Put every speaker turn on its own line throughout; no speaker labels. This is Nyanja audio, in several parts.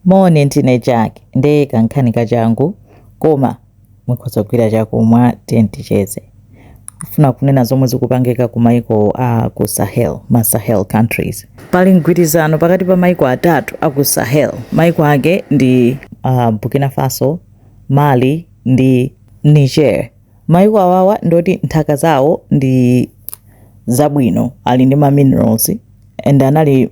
Moni, ndine Jack. Nde kankhani kachangu, koma mukhoza kugwira chakumwa, tiye ticheze. Kufuna kunena zomwe zikupangika ku maiko a ku Sahel, ma Sahel countries. Pali mgwirizano pakati pa maiko atatu a ku Sahel. Maiko ake ndi Burkina Faso, Mali ndi Niger. Maiko awawa ndoti nthaka zawo ndi zabwino, ali ndi ma minerals and anali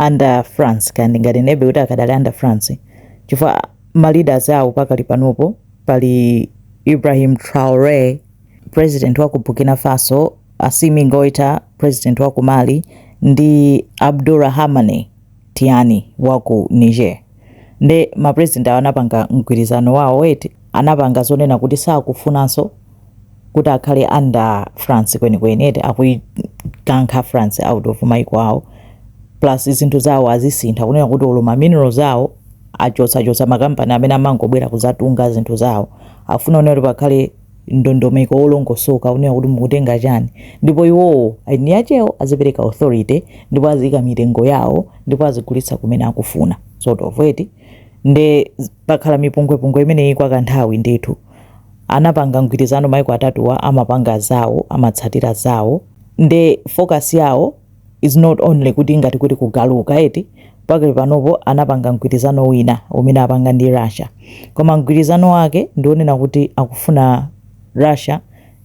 under France, kandi ngati nebe kuti akadali under France, chifukwa ma leaders awo pakali panopo pali Ibrahim Traore, president wa ku Burkina Faso, Assimi Goita, president wa ku Mali, ndi Abdourahamane Tiani wa ku Niger. Nde ma president awo anapanga mgwirizano wawo eti, anapanga zonena kuti sakufunanso kuti akhale under France kwenikweni eti, akuyikankha France out of maiko awo, plus zinthu zawo azisintha, kunena kuti olo ma minerals awo achotsachotsa makampani amene amangobwera kuzatunga zinthu zawo. Afuna kunena kuti pakhale ndondomeko olongosoka, kunena kuti mukutenga chani, ndipo iwowo eni achewo azipereka authority, ndipo aziyika mitengo yawo, ndipo azigulitsa kumene akufuna, sort of eti. Nde pakhala mipungwepungwe imeneyi kwa kanthawi ndithu. Anapanga mgwirizano maiko atatuwa, amapanga zawo, amatsatira zawo. Nde focus yawo is not only kuti ngati kuti kugaluka eti. Pakali panopo anapanga mgwirizano wina umene apanga ndi Russia, koma mgwirizano wake ndionena kuti akufuna Russia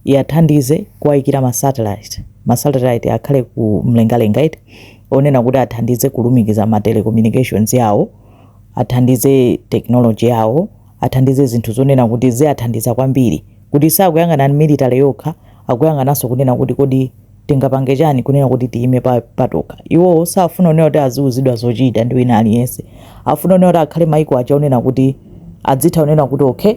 iyathandize kuwayikira ma satellite. Ma satellite akhale ku mlengalenga eti, onena kuti athandize kulumikiza ma telecommunications yawo, athandize technology yawo, athandize zinthu zonena kuti ziyathandiza kwambiri, kuti sakuyang'ana military yokha, akuyang'ananso kunena kuti kodi tingapange chani kunena kuti tiyime patokha. Iwowo safuna kunena kuti aziuzidwa zochita ndi wina aliyense. Afuna kunena kuti akhale maiko aja onena kuti adzitha kunena kuti, "Okay,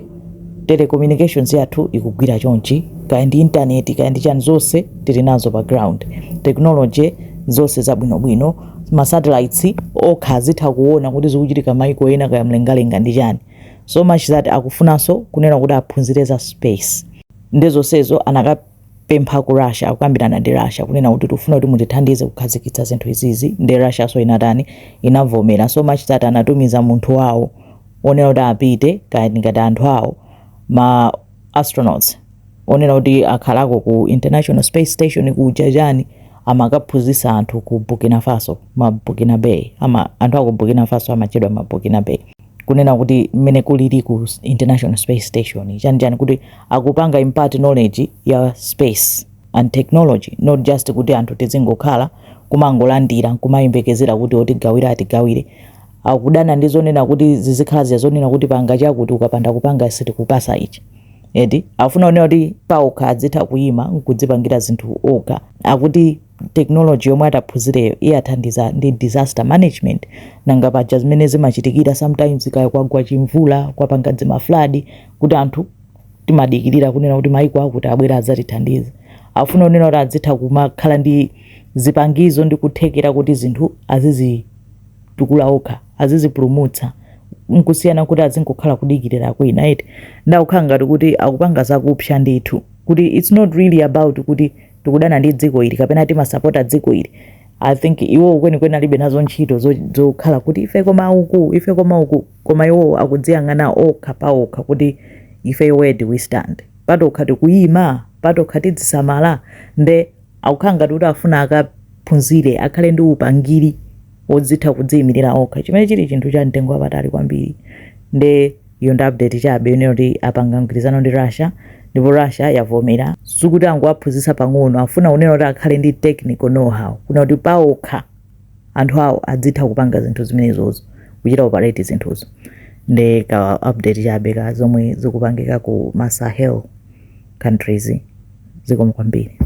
telecommunications yathu ikugwira chonchi, kaya ndi internet, kaya ndi chani, zonse tili nazo pa ground, technology zonse zabwinobwino, ma satellites okha azitha kuona kuti zikuchitika maiko ena, kaya mlengalenga ndi chani." So much that akufunanso kunena kuti aphunzire za space. Ndi zonsezo anakapempha ku Russia, akukambirana ndi Russia kunena kuti tikufuna kuti mutithandize kukhazikitsa zinthu izizi. Ndi Russia so inatani? Inavomera. So much that anatumiza munthu wawo onena kuti apite, kaya ngati anthu awo ma astronauts onena kuti akhalako ku International Space Station kuja chani, amakaphunzitsa anthu ku Burkina Faso, ma Burkinabe ama anthu aku Burkina Faso amachedwa ma Burkinabe, kunena kuti mmene kulili ku International Space Station chani chani, kuti akupanga impart knowledge ya space and technology, not just kuti anthu tizingokhala kumangolandira nkumayembekezera kuti otigawira atigawire. Akudana ndi zonena kuti zizikhala ziya zonena kuti panga chakuti, ukapanda kupanga sitikupasa ichi eti. Afuna kunena kuti paokha adzitha kuyima nkudzipangira zinthu okha. Akuti technology yomwe ataphunzireyo iyathandiza ndi disaster management. Nanga paja zimene zimachitikira sometimes, kaya kwagwa chimvula, kwapanga dzima flood, kuti anthu timadikirira kunena kuti maiko akuti abwera adzatithandize. Afuna kunena kuti adzitha kumakhala ndi zipangizo ndi kuthekera kuti zinthu azizitukula okha, azizipulumutsa, nkusiyana kuti azingokhala kudikirira kwina eti. Ndakukhala ngati kuti akupanga zakupsya ndithu, kuti it's not really about kuti tikudana ndi dziko ili kapena timasapota dziko ili. I think iwo kwenikweni alibe nazo ntchito zokhala kuti ife koma uku, ife koma uku, koma iwo akudziyang'ana okha paokha kuti ife, where do we stand? Patokha tikuyima, patokha tidzisamala. Nde akukhala ngati kuti afuna akaphunzire, akhale ndi upangiri wodzitha kudziyimirira okha, chimene chili chinthu cha mtengo wapatali kwambiri. Nde iyo ndi update chabe yonena kuti apanga mgwirizano ndi Russia, ndipo Russia yavomera. Sikuti angowaphunzitsa pang'ono, afuna kunena kuti akhale ndi technical know-how, kuna kuti paokha anthu awo adzitha kupanga zinthu zimenezozo, kuchita operate zinthuzo. Nde ka update chabe ka zomwe zikupangika ku ma Sahel countries. Zikomo kwambiri.